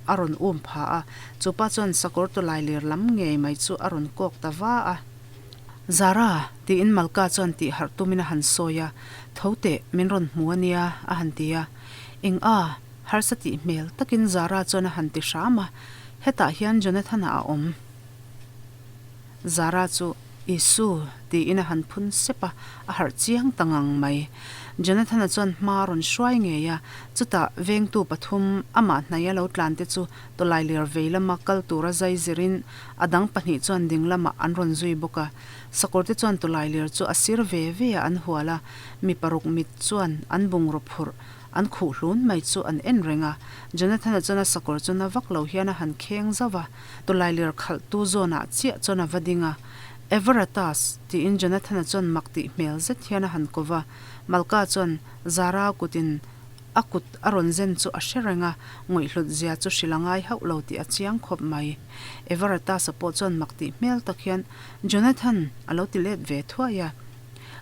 a rawn um pha a, chupa chuan sakawr tawlai lir lam ngei mai chu a rawn kawk ta va a. Zara! tiin Malka chuan tih harh tumin a han sawi a, Tho teh, min rawn hmu a nia, a han ti a. Eng a? Harsa tih hmel takin Zara chuan a han ti hram a, Hetah hian Jonathana a awm. Zara chu, Isu, tiin a han phun sep a, a harh chiang ta ngang mai. Jonathana chuan hma a rawn hruai ngei a, chutah vengtu pathum amah hnaia lo tlan te chu tawlailir vei lama kal tura zai zirin a dang pahnih chuan ding lamah an rawn zui bawk a. Sakawr te chuan tawlailir chu a sir ve ve a an hual a, mi paruk mit chuan an bungraw phurh An khuh hlun mai chu an en reng a, Jonathana chuan a sakawr chu na vak lo hian a han kheng zauh a, tawlailir khalhtu zawnah chiah chuan a va ding a. Everatas! tiin Jonathana chuan mak tih hmel zet hian a han ko va. Malka chuan Zara kutin a kut a rawn zen chu a hre reng a, ngawihhlut zia chu hrilh a ngai hauh lo tih a chiang khawp mai. Everatasa pawh chuan mak tih hmel tak hian, Jonathan! a lo ti let ve thuai a.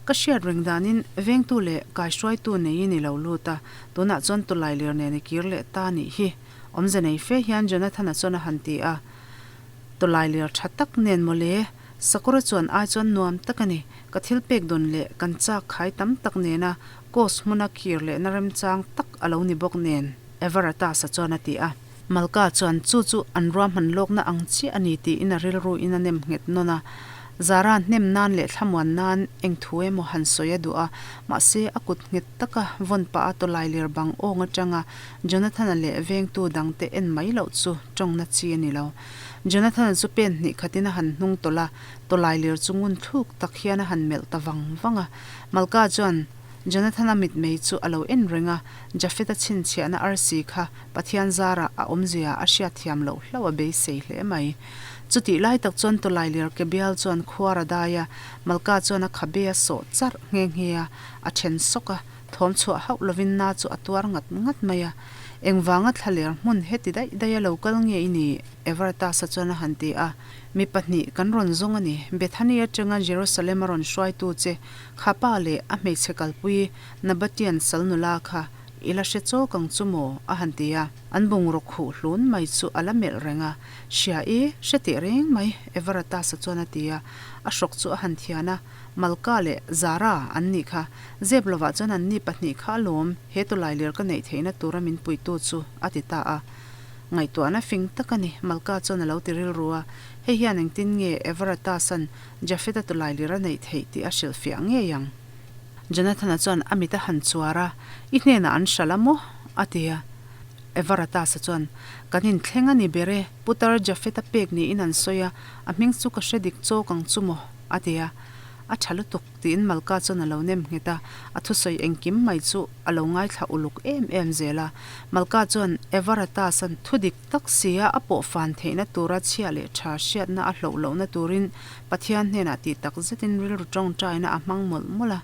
Ka hriat reng danin vengtu leh kaihruaitu neiin i lo lut a, tunah chuan tawlailir nen i kir leh ta nih hi. Awmze nei fe hian Jonathana chuan a han ti a, Tawlailir tha tak nen mawle, Sakawra chuan ai chuan nuam tak a ni. Ka thil pek dawn leh kan chak khai tam tak nena Kos hmuna kir lehna remchang tak a lo ni bawk nen, Everatasa chuan a ti a. Malka chuan chu chu an ruahman lawkna ang chiah a ni tiin a rilruin a nem nghet nawn a. Zara hnem nan leh thlamuan nan eng thu emaw han sawi a duh a, mahse a kut nghet taka vawn pah a tawlailir bang awng atanga Jonathana leh vengtu dangte en mai loh chu tawngna chi a ni lo. Jonathana chu pen hnih khatin a han hnung tawlh a, tawlailir chu ngun thluk tak hian a han melh ta vang vang a. Malka chuan Jonathana mitmei chu a lo en reng a, Jafeta chhinchhiahna arsi kha Pathian zarah a awmzia a hriatthiam loh hlauh a beisei hle mai. Chutih lai tak chuan tawlailir ke bial chuan khuar a dai a, Malka chuan a khabe a sawh charh nghe nghe a, a then sawk a, thawm chhuah hauh lovin na chu a tuar ngat ngat mai a. Engvanga thlaler hmun heti daih daih a lo kal nge i ni? Evertas-a chuan a han ti a. Mi pahnih kan rawn zawng a ni. Bethany atanga Jerusalem a rawn hruaitu che kha pa leh a hmeichhe kalpui Nabatian sal nula kha I la hre chawk ang chu maw? a han ti a. An bungraw khuh hlun mai chu a la melh reng a. Hria i, hre teh reng mai, Everatasa chuan a ti a. A hrawk chu a han thian a, Malka leh Zara an nih kha. Zep lovah chuan an ni pahnih kha alawm, he tawlailir ka neih theihna tura min puitu chu, a ti ta a. Ngaihtuahna fing tak a ni, Malka chuan a lo ti rilru a. Hei hian engtin nge Everatasa'n Jafeta tawlailir a neih theih tih a hrilhfiah ngei ang. Jonathana chuan a mit a han chuar a, I hnenah an hralh a maw? a ti a. Everatasa chuan, Kan inthleng a ni ber e, Putar Jafeta pek niin an sawi a, a hming chu ka hre dik chawk ang chu maw? a ti a. A tha lutuk, tiin Malka chuan a lo nem nghet a, a thusawi engkim mai chu a lo ngaithla uluk em em zel a. Malka chuan Everatasa'n thu dik tak sia a pawh fan theihna tura chhia leh tha hriatna a hloh lohna turin Pathian hnenah tih tak zetin rilru tawngtaina a hmang mawlh mawlh a.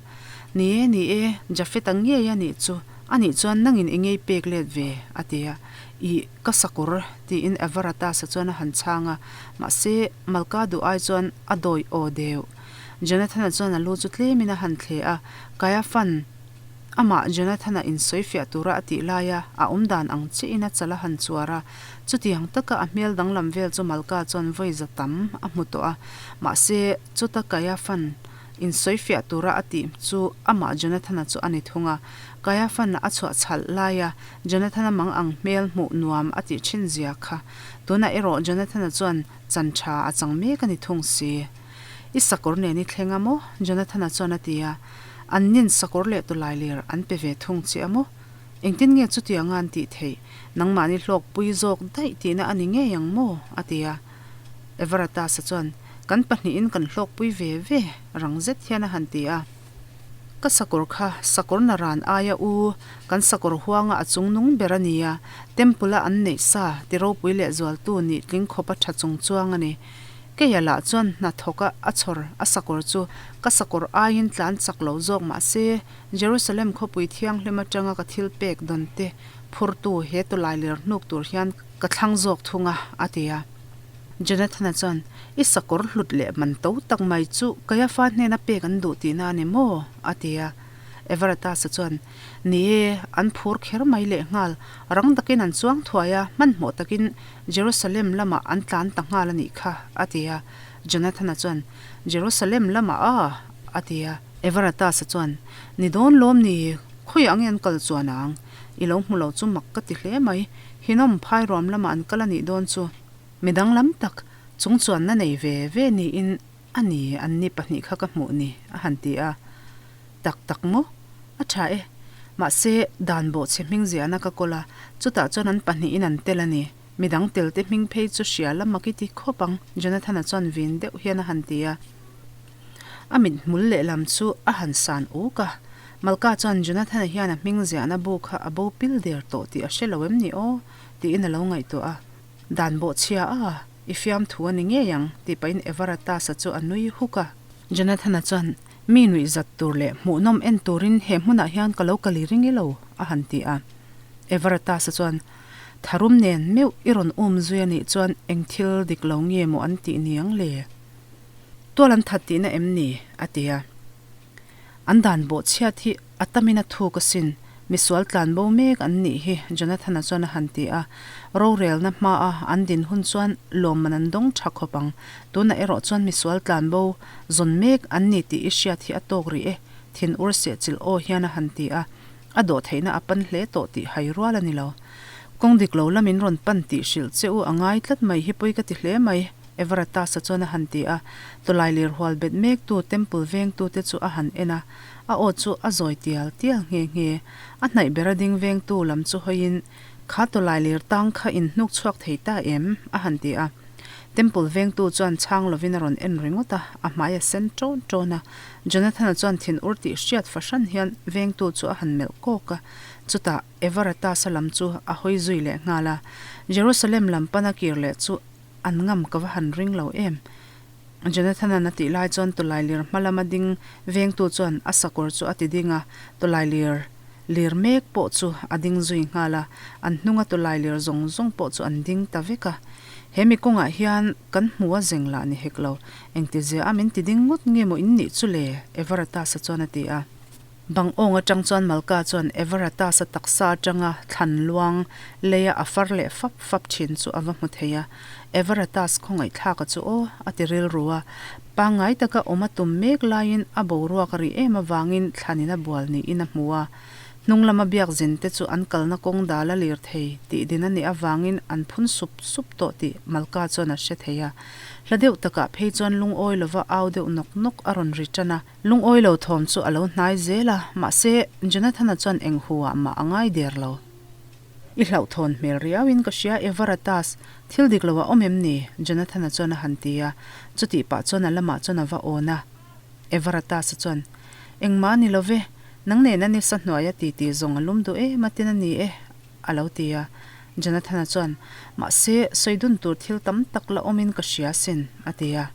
Ni e, ni e, Jafeta ngei a nih chu, a nih chuan nangin i ngei pek let ve, a ti a. Ih, ka sakawr, tiin Everatasa chuan a han chhang a, mahse, Malka duh ai chuan a dawi aw deuh. Jonathana chuan a lu chu tlemin a han thle a, Kaiafan, Amah Jonathana insawifiah tura a tih laia a awm dan ang chiahin a chal a han chuar a, chutiang taka a hmel danglam vel chu Malka chuan vawi za tam a hmu tawh a. Mahse, chuta Kaiafan insawifiah tura a tih chu amah Jonathana chu a ni thung a. Kaiafan a chhuah chhalh laia Jonathana mang ang hmel hmuh nuam a tih thin zia kha. Tunah erawh Jonathana chuan chan tha a chang mek a ni thung si. I sakawr nen i thleng a maw? Jonathana chuan a ti a. An nin sakawr leh tawlailir an pe ve thung che a maw? Engtin nge chutianga an tih theih? Nangmahni hlawkpui zawk daih tihna a ni ngei ang maw? a ti a. Everatasa chuan, Kan pahnihin kan hlawkpui ve ve, rang zet hian a han ti a. Ka sakawr kha sakawr naran aia u, kan sakawr huanga a chung nung ber a ni a, temple-a an neih sa ti ropui leh zualtu nih tling khawpa tha chung chuang a ni. Keia lah chuan hna thawka a chhawr a sakawr chu ka sakawr aiin tlan chak lo zawk mah se, Jerusalem khawpui thianghlim atanga ka thil pek dawn te phurtu he tawlai ler hnuk tur hian ka thlang zawk thung a, a ti a. Jonathana chuan, I sakawr hlut leh man to tak mai chu Kaiafa hnena pek an duh tihna a ni maw? a ti a. Everatasa chuan, Ni e, an phur kher mai lehnghal, rang takin an chuang thuai a, hmanhmawh takin Jerusalem lamah an tlan ta nghal a nih kha, a ti a. Jonathana chuan, Jerusalem lamah a? a ti a. Everatasa chuan, Ni dawn lawm ni, khawiah nge an kal chuan ang? I lo hmu lo chu mak ka ti hle mai, Hinawm phairuam lamah an kal a nih dawn chu. Mi danglam tak, chung chuanna nei ve ve niin A ni, anni pahnih kha ka hmuh ni, a han ti a. Tak tak maw? A tha e. Mahse, dan bawhchhe hming ziahna ka kawl a, chutah chuan an pahnihin an tel a ni. Midang telte hming phei chu hria la mak i ti khawp ang, Jonathan-a chuan vin deuh hian a han ti a. A mithmul lehlam chu a han san uk a. Malka chuan Jonathan-a hian a hming ziahna bu kha a bo pil der tawh tih a hre lo em ni aw? tiin a lo ngaihtuah a. Dan bawhchhia a, i fiamthu a ni ngei ang, tih pahin Everatasa chu a nui huk a. Jonathana chuan, Mi nuih zat tur leh hmuhnawm en turin he hmunah hian ka lo kal i ring i lo, a han ti a. Everatasa chuan, Tharum nen meuh i rawn um zui a nih chuan eng thil dik lo nge maw an tih ni ang le? Tual an that tihna em ni? a ti a. An dan bawhchhiat hi a tamin a thuk asin, misual tlan bo mek an nih hi, Jonathana chuan a han ti a. Rorelna hmaa an din hun chuan lawmman an dawng tha khawp ang. Tunah erawh chuan misual tlan bo zawn mek an ni tih i hriat hi a tawk rih e, thin ur sehchilh aw hian a han ti a. A dawhtheihna a pan hle tawh tih hai rual a ni lo. Kawng dik lo lamin rawn pan tih hrilh che u a ngai tlat mai hi pawi ka ti hle mai. Everatasa chuan a han ti a, tawlai lir hual bet mektu temple vengtute chu a han en a, a aw chu a zawi tial tial nghe nghe. A hnaih bera ding vengtu lam chu hawiin, Kha tawlai lir tang kha in hnuk chhuak thei ta em? a han ti a. Temple vengtu chuan chhang lovin a rawn en ringawt a, a hmai a sen ṭawn ṭawn a. Jonathana chuan thin ur tih hriat fahran hian vengtu chu a han melh kawk a, chutah Everatasa lam chu a hawi zui leh nghal a. Jerusalem lam pana kir leh chu An ngam ka va han ring lo em? Jonathan-a'n a tih lai chuan tawlailir hma lama ding vengtu chuan a sakawr chu a ti ding a, tawlailir lir mek pawh chu a ding zui nghal a, an hnunga tawlailir zawng zawng pawh chu an ding ta vek a. He mi kawngah hian kan hmu a zeng lah ni hek lo, engtizia a min ti ding ngawt nge maw in nih chu le? Everatasa chuan a ti a. Bang awng atang chuan Malka chuan Everatasa taksa atanga thlan luang leia a far leh fap fap thin chu a va hmu thei a. Everatas khawngaihthlaka chu aw, a ti rilru a. Pangngai taka awm a tum mek laiin a boruak a rih em avangin thlanin a bual niin a hmu a. Hnung lama biak zin te chu an kalna kawng dal a lir thei tih din a nih avangin an phun sup sup tawh tih Malka chuan a hre thei a. Hla deuh takah phei chuan lungawi lova au deuh nawk nawk a rawn ri tan a. Lungawi lo thawm chu a lo hnai zel a, mahse, Jonathana chuan eng huah mah a ngai der lo. I hlauhthawn hmel riauin ka hria e Varatas, thil dik lo a awm em ni? Jonathana chuan a han ti a, chutih pah chuan a lamah chuan a va awn a. Evaratas-a chuan, Engmah a ni lo ve, nang nena nisa hnuaia titi zawng a lum duh em a tin a ni e, a lo ti a. Jonathana chuan, Mahse, sawi dun tur thil tam tak la awmin ka hria asin, a ti a.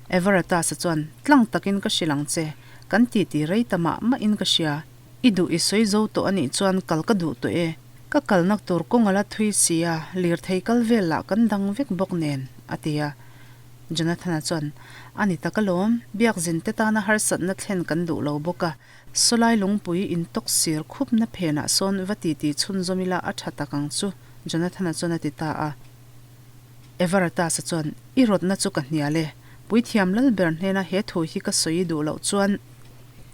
Everatasa chuan, Tlang takin ka hrilh ang che, kan titi rei ta mah mahin ka hria. I duh i sawi zo tawh a nih chuan kal ka duh tawh e. Ka kalnak tur kawng a la thui si a, lirthei kal vel lah kan dang vek bawk nen, a ti a. Jonathana chuan, A ni tak alawm, biakzin te tana harsatna thlen kan duh lo bawk a, sawlai lungpui intawk sir khupna phenah sawn va titi chhunzawm ila a tha tak ang chu, Jonathana chuan a ti ta a. Everatasa chuan, I rawtna chu ka hnial e. Puithiam Lalber hnena he thu hi ka sawi duh loh chuan.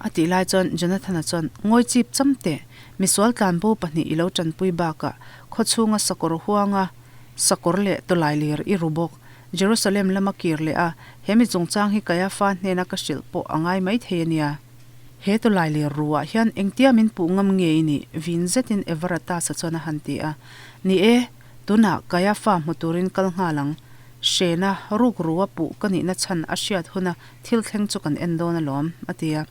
A tih lai chuan Jonathana chuan, Ngawi chip cham teh, misual tlanbo pahnih i lo tanpui bakah khawchhunga sakawr huanga sakawr leh tawlailir i ru bawk. Jerusalem lama kir leh a, he mi chungchang hi Kaiafa hnena ka hrilh pawh a ngai maithei a nia. He tawlailir ruah hian engtia min puh ngam nge i nih? vin zetin Everatasa chuan a han ti a. Ni e. Tunah Kaiafa hmu turin kal nghal ang. Hrena ruk ru a puh ka nihna chhan a hriat huna thil thleng chu kan en dawn alawm, a ti a.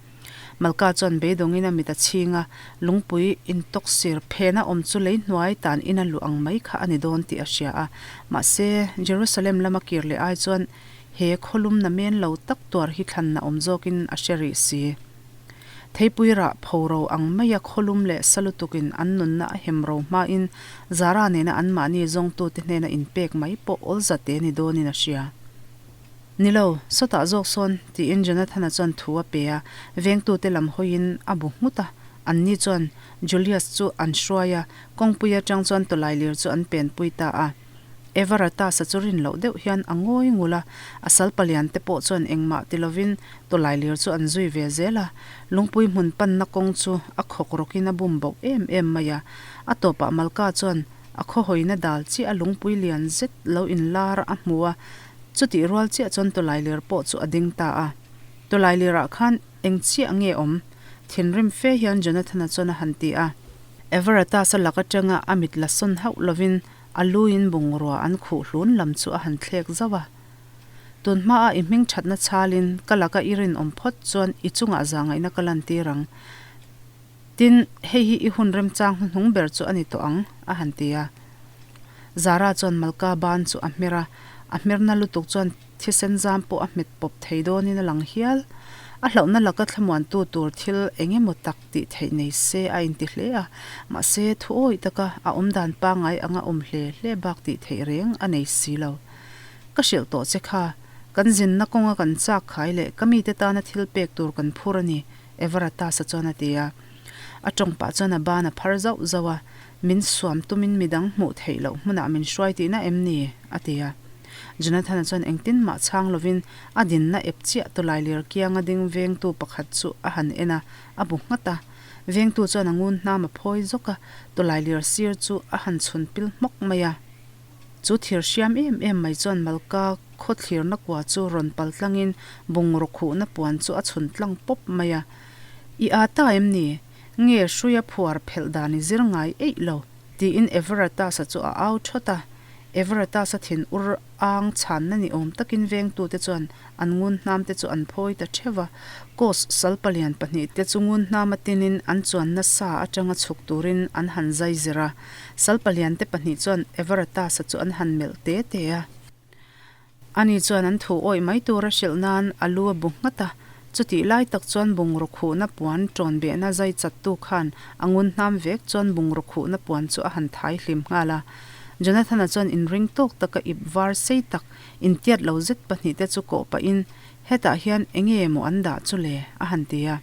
Malka chuan beidawngin a mit a chhing a, lungpui intawksir phena awm chu lei hnuai tan ina luh ang mai kha a ni dawn tih a hria a. Mahse, Jerusalem lama kir leh ai chuan he khawlum na men lo tak tuar hi thlanna awm zawkin a hre rih si. Theipui rah phoro ang maia khawlum leh sa lutukin an nunna a hem ro hmain Zara nena anmahni zawngtute hnena inpek mai pawh awlzate ni dawnin a hria. Ni lo, sawtah zawk sawn, tiin Jonathana chuan thu a pe a, vengtute lam hawiin a bu nghut a. Anni chuan Julius chu an hruai a, kawngpui atang chuan tawlailir chu an penpui ta a. Everatasa chu rin loh deuh hian a ngawi ngul a, a sal palian te pawh chuan engmah ti lovin tawlailir chu an zui ve zel a. Lungpui hmun panna kawng chu a khawk rawkin a bum boh em em mai a. A tawpah Malka chuan a khawhawina dal chiah a lungpui lian zet lo inlar a hmu a, Chutih rual chiah chuan tawlailir pawh chu a ding ta a. Tawlailirah khan eng chiah nge awm? Thinrim fe hian Jonathana chuan a han ti a. Everatasa lak atanga a mit la sawn hauh lovin a luin bungrua an khuh hlun lam chu a han thlek zauh a. Tun hmaa i hming thatna chhalin ka laka i rinawm phawt chuan i chungah zahngaihna ka lantir ang. Tin, hei hi i hun remchang hnuhnung ber chu a ni tawh ang, a han ti a. Zara chuan Malka ban chu a hmer a, a hmerna lutuk chuan thisen zam pawh a hmet pawp thei dawnin a lang hial. A hlauhna laka thlamuantu tur thil eng emaw tak tih theih nei se a inti hle a, mahse thu awih taka a awmdan pangngai anga awm hle hle bak tih theih reng a nei si lo. Ka hrilh tawh che kha, kan zinna kawnga kan chak khai leh ka mite tana thil pek tur kan phur a ni, Everatasa chuan a ti a. A tawng pah chuan a ban a phar zauh zauh a, Min suam tumin midang hmuh theih loh hmunah min hruai tihna em ni? a ti a. Jonathana chuan engtin mah chhang lovin a dinna ep chiah tawlailir kianga ding vengtu pakhat chu a han en a, a bu nghat a. Vengtu chuan a ngun hnam a phawi zawk a, tawlailir sir chu a han chhun pil hmawk mai a. Chu thir hriam em em mai chuan Malka khawthlirna kua chu rawn pal tlangin bungraw khuhna puan chu a chhun tlang pawp mai a. I aa ta em ni? Nge hruia phuar phelh dan i zir ngai eih lo? tiin Everatasa chu a au thawt a. Everatasa thin ur ang chhanna ni awm takin vengtute chuan an ngun hnamte chu an phawi ta theuh va. Kos sal palian pahnihte chu ngun hnama tinin an chuanna sa atanga chhuk turin an han zai zir a. Sal paliante pahnih chuan Everatasa chu an han melh te te a. Ani chuan an thu awih mai tura hrilh nan a lu a bu nghat a. Chutih lai tak chuan bungraw khuhna puan ṭawn behna zai chattu khan a ngun hnam vek chuan bungraw khuhna puan chu a han thai hlim nghal a. Jonathana chuan inring tawk taka ip var sei tak intiat lo zet pahnihte chu kawh pahin, Hetah hian enge maw an dah chu le? a han ti a.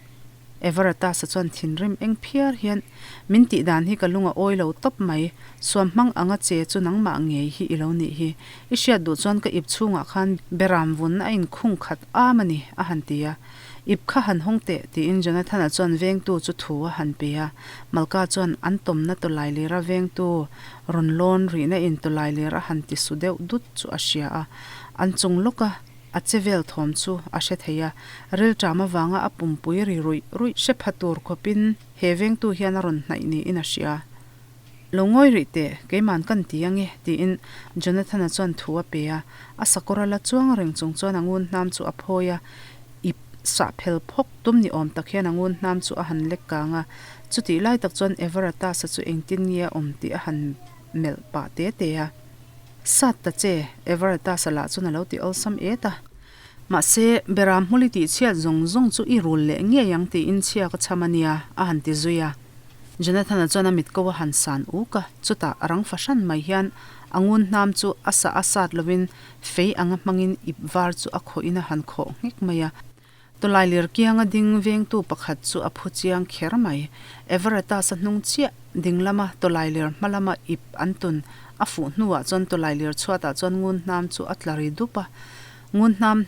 Everatasa chuan thinrim eng phiar hian, Min tih dan hi ka lung a awi lo tawp mai. Suam hmang anga che chu nangmah ngei hi i lo nih hi. I hriat duh chuan ka ip chhungah khan beram vun a inkhung khat am a ni, a han ti a. Ip kha han hawng teh, tiin Jonathana chuan vengtu chu thu a han pe a. Malka chuan an tawmna tawlailira vengtu rawn lawn rihna in tawlailir a han ti su deuh dut chu a hria a. An chung lawka A che vel thawm chu a hre thei a, rilṭam avanga a pumpui ri ruih ruih hre pha tur khawpin he vengtu hian a rawn hnaih niin a hria. Lo ngawi rih teh, keiman kan ti ange, tiin Jonathana chuan thu a pe a, a sakawr a la chuang reng chung chuan a ngun hnam chu a phawi a, ip sah phel phawk tum ni awm tak hian a ngun hnam chu a han lek kang a, chutih lai tak chuan Everatasa chu engtin nge a awm tih a han melh pah te te a. Sat ta che, Everatasa lah chuan a lo ti awlsam et a. Mahse, Beram hmul i tihchhiat zawng zawng chu i rul leh ngei ang tiin chhia ka chham a nia, a han ti zui a. Jonathana chuan a mitko a han san uk a, chutah a rang fahran mai hian a ngun hnam chu a sah a sat lovin fei anga hmangin ip var chu a khawhin a han khawh nghek mai a. Tawlailir kianga ding vengtu pakhat chu a phu chiang kher mai. Everatasa hnung chiah ding lama tawlailir hma lama ip an tun a fuh hnuah chuan tawlailir chhuatah chuan ngun hnam chu a tla ri dup a. Ngun hnam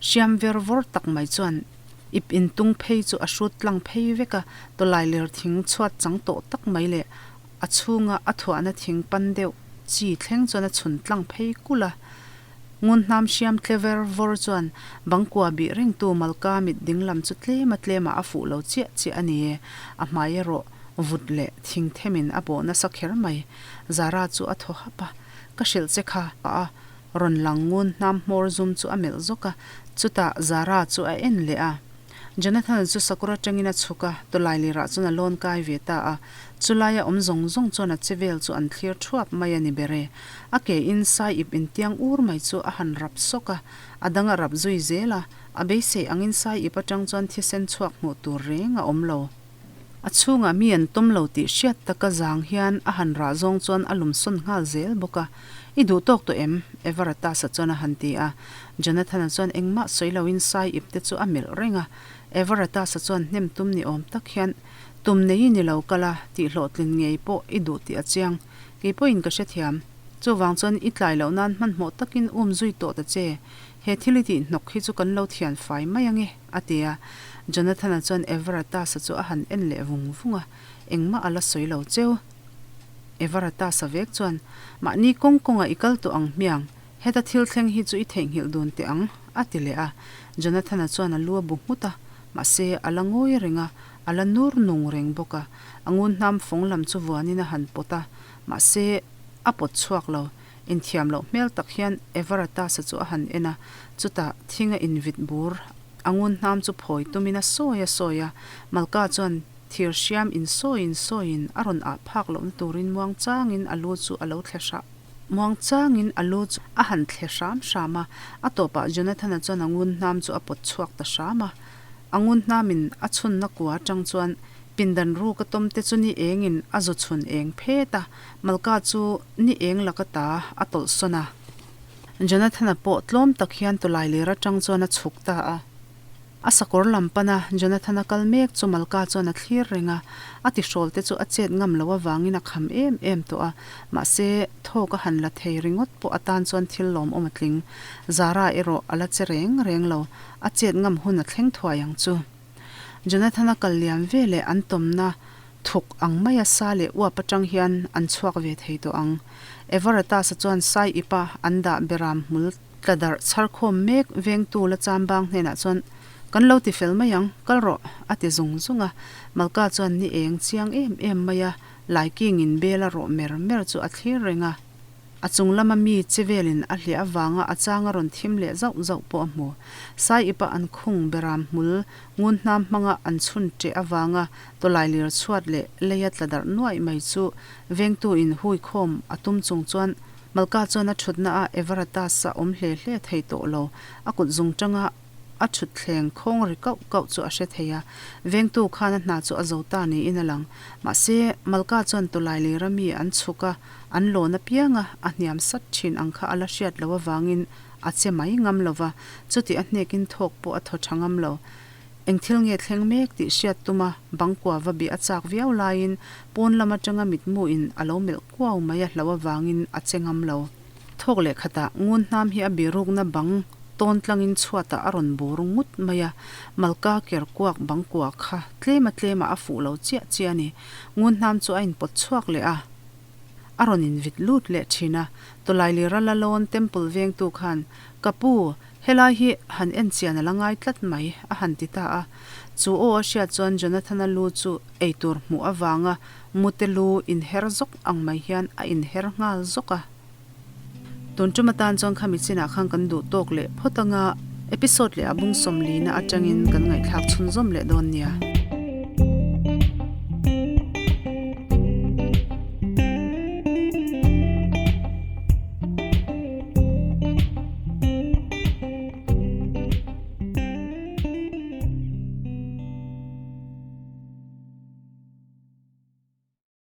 hriam ver vawr tak mai chuan ip intung phei chu a hrut tlang phei vek a, tawlailir thing chhuat chang tawh tak mai leh a chhunga a thuahna thing pan deuh chi thleng chuan a chhun tlang phei kulh a. Ngun hnam hriam tle ver vawr chuan bangkua bih rengtu Malka mit dinglam chu tlema tlemah a fuh lo chiah chiah a ni e. A hmai erawh vut leh thing themin a bawh nasa kher mai. Zara chu a thaw hap a, Ka hrilh che kha a rawn lang ngun hnam hmawr zum chu a melh zawk a, chutah Zara chu a en leh a. Jonathan-a chu sakawr atangin a chhuk a, tawlailirah chuan a lawn kai ve ta a. Chulaia awm zawng zawng chuan a che vel chu an thlir thuap mai a ni ber e. A ke in sai ip intiang ur mai chu a han rap sawk a, a dang a rap zui zel a, a beisei angin sai ip atang chuan thisen chhuak hmuh tur reng a awm lo. A chhungah mi an tawm lo tih hriat taka zang hian a han rah zawng chuan a lum sawn nghal zel bawk a. I duh tawk tawh em? Everatasa chuan a han ti a. Jonathana chuan engmah sawi loin sai ip te chu a melh reng a. Everatasa chuan hnem tum ni awm tak hian, Tum nei i ni lo kal a, tih hlawhtlin ngei pawh i duh tih a chiang. Kei pawhin ka hrethiam. Chuvang chuan i tlai loh nan hmanhmawh takin um zui tawh ta che. He thil i tih hnawk hi chu kan lo thian fai mai ange, a ti a. Jonathana chuan Everatasa chu a han en leh vung vung a, engmah a la sawi lo cheu. Everatasa vek chuan, Mahni kawng kawngah i kal tawh ang hmiang, heta thil thleng hi chu i theihnghilh dun teh ang, a ti leh a. Jonathana chuan a lu a bu nghut a, mahse a la ngawi reng a, a la nur nung reng bawk a. A ngun hnam fawng lam chu vuanin a han pawt a, mahse a pawt chhuak lo. Inthiam loh hmel tak hian Everatasa chu a han en a, chutah thing a invit bur a ngun hnam chu phawi tumin a sawi a sawi a, Malka chuan thir hriam insawi insawiin a rawn ah phak lohna turin muangchangin a lu chu a lo thle hrah muangchangin a lu chu a han thle hram hram a, a tawpah Jonathana chuan a ngun hnam chu a pawt chhuak ta hram a, a ngun hnamin a chhunna kua atang chuan pindan ruk a tawm te chu ni engin a zu chhun eng phet a, Malka chu ni eng laka ta a tawlh sawn a. Jonathana pawh tlawm tak hian tawlai ler atang chuan a chhuk ta a. A sakawr lam pana Jonathana kal mek chu Malka chuan a thlir reng a, a tihrawl te chu a chet ngam loh avangin a kham em em tawh a, mahse thawk a han la thei ringawt pawh atan chuan thil lawmawm a tling. Zara erawh a la che reng reng lo, a chet ngam hun a thleng thuai ang chu. Jonathana kal liam ve leh an tawmna Thuk ang maia sa leh uap atang hian an chhuak ve thei tawh ang. Everatasa chuan Sai ipa an dah beram hmul tla darh chhar khawm mek vengtu la chambang hnenah chuan, Kan lo ti fel mai ang, kal rawh, a ti zung zung a. Malka chuan ni eng chiang em em maia laikingin bel a rawh mer mer chu a thlir reng a. A chung lama mi che velin a hliah avanga a chang a rawn thim leh zauh zauh pawh a hmu. Sai ipa an khung beram hmul ngun hnam hmanga an chhun ṭeh avanga tawlai lir chhuat leh leia tla darh nuaih mai chu vengtu in hui khawm a tum chung chuan Malka chuan a ṭhutna a Everatasa awm hle hle thei tawh lo. A kut zung ṭanga a ṭhutthleng khawng ri kauh kauh chu a hre thei a, vengtu khan a hna chu a zo ta niin a lang. Mahse, Malka chuan tawlai lira mi an chhuk a, an lawn apianga a hniam sat ṭhin ang kha a la hriat loh avangin a che mai ngam lo va, chuti a hnekin thawk pawh a thaw ṭha ngam lo. Eng thil nge thleng mek tih hriat tuma bangkua va bih a chak viau laiin pawn lam aṭanga mitmuin a lo melh kuau mai a hlauh avangin a che ngam lo. Thawk leh khatah ngun hnam hi a birukna bang tawn tlangin chhuatah a rawn bur ngut mai a, Malka ker kuak bang kua kha tlema tlemah a fuh lo chiah chiah a ni. Ngun hnam chu a inpawt chhuak leh a, a rawn invit lut leh thin a. Tawlailira Lalawn Temple vengtu khan, Ka pu, helai hi han en chian a la ngai tlat mai, a han ti ta a. Chu aw a hriat chuan Jonathana lu chu eitur hmuh avanga mute lu inher zawk ang mai hian a inher nghal zawk a. Tun tum atan chuan khami chinah khan kan duh tawk leh phawt anga episode leh a bung sawmlina atangin kan ngaihthlak chhunzawm leh dawn nia.